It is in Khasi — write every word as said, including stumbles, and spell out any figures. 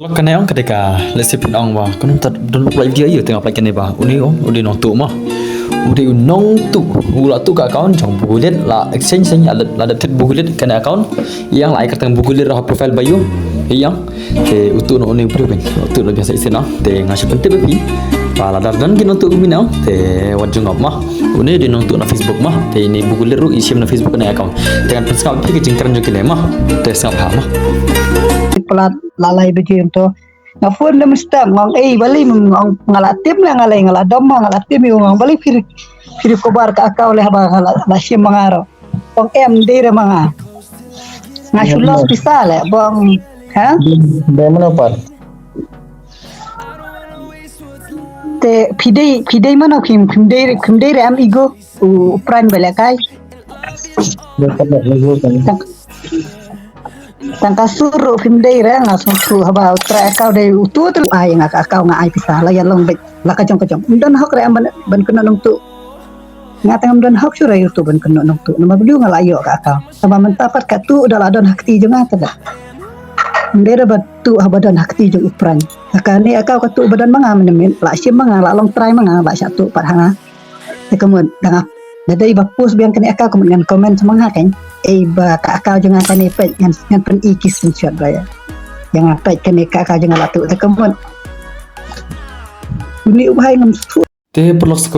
Lok kane ong ka dei ka lehse phin ong ba kane ta don pynlait video ïa tengah pynlait kane ba une ong u dei nongtuh ma. U dei u nongtuh u la tuh ka account jong Bukulit la exchange seng la la dep thied Bukulit kane account. Ïa la ai kyrteng Bukulit ruh ha profile ba ïoh. Ïa te u tuh noh une u briew kan u tuh noh biang sa isen na te nga shu pyntip ba phi. Ba la dar don ki nongtuh kumne te wat jong ma. Une u dei nongtuh na Facebook ma te ine Bukulit ruh i shim na Facebook kane account. Te ngan pynsngap phi ka jingkren jong kine ma. Te sngap ha ma. Plat la lai biji to. Nga phone da mynstep ngong ei bali ngong nga la tim la nga lai nga la dom ma nga la tim yu ngong bali phir phir kobar ka account leh ba nga la la shim ma nga ro. Ong em dei re ma nga. Nga shu los pisa le bong ha. Dei mano par? Te pidei pidei mano phim phim dei re phim dei re am igo u pran bele kai. Tang ka sur ruh phim dei re nga sngewthuh haba u trai account dei u tu tu ai nga ka account nga ai pisa la ïa long beit la ka jong ka jong. Ym don hok re ban ban kynnoh nongtuh. Nga tang ym don hok shuh re u tu ban kynnoh nongtuh. Namar ba nga la ïoh ka account. Haba mynta pat ka tu da la don ha kti jong nga te da. Ym dei re ba tu haba don ha kti jong u pran. Ka ni account ka tu ba don ma nga mynmiet la shim ma nga la long trai ma nga la shah tu pat ha nga. Te ka mut da nga da dei ba post biang kane account ka mut ngan comment sa ma nga kan. Ei ba ka account jong nga kane peit ngan ngan pyn i ki screenshot ba ïa. Ïa nga peit kane ka account jong nga la tu te ka mut. Uni u bhai ngam su. Te paralok sa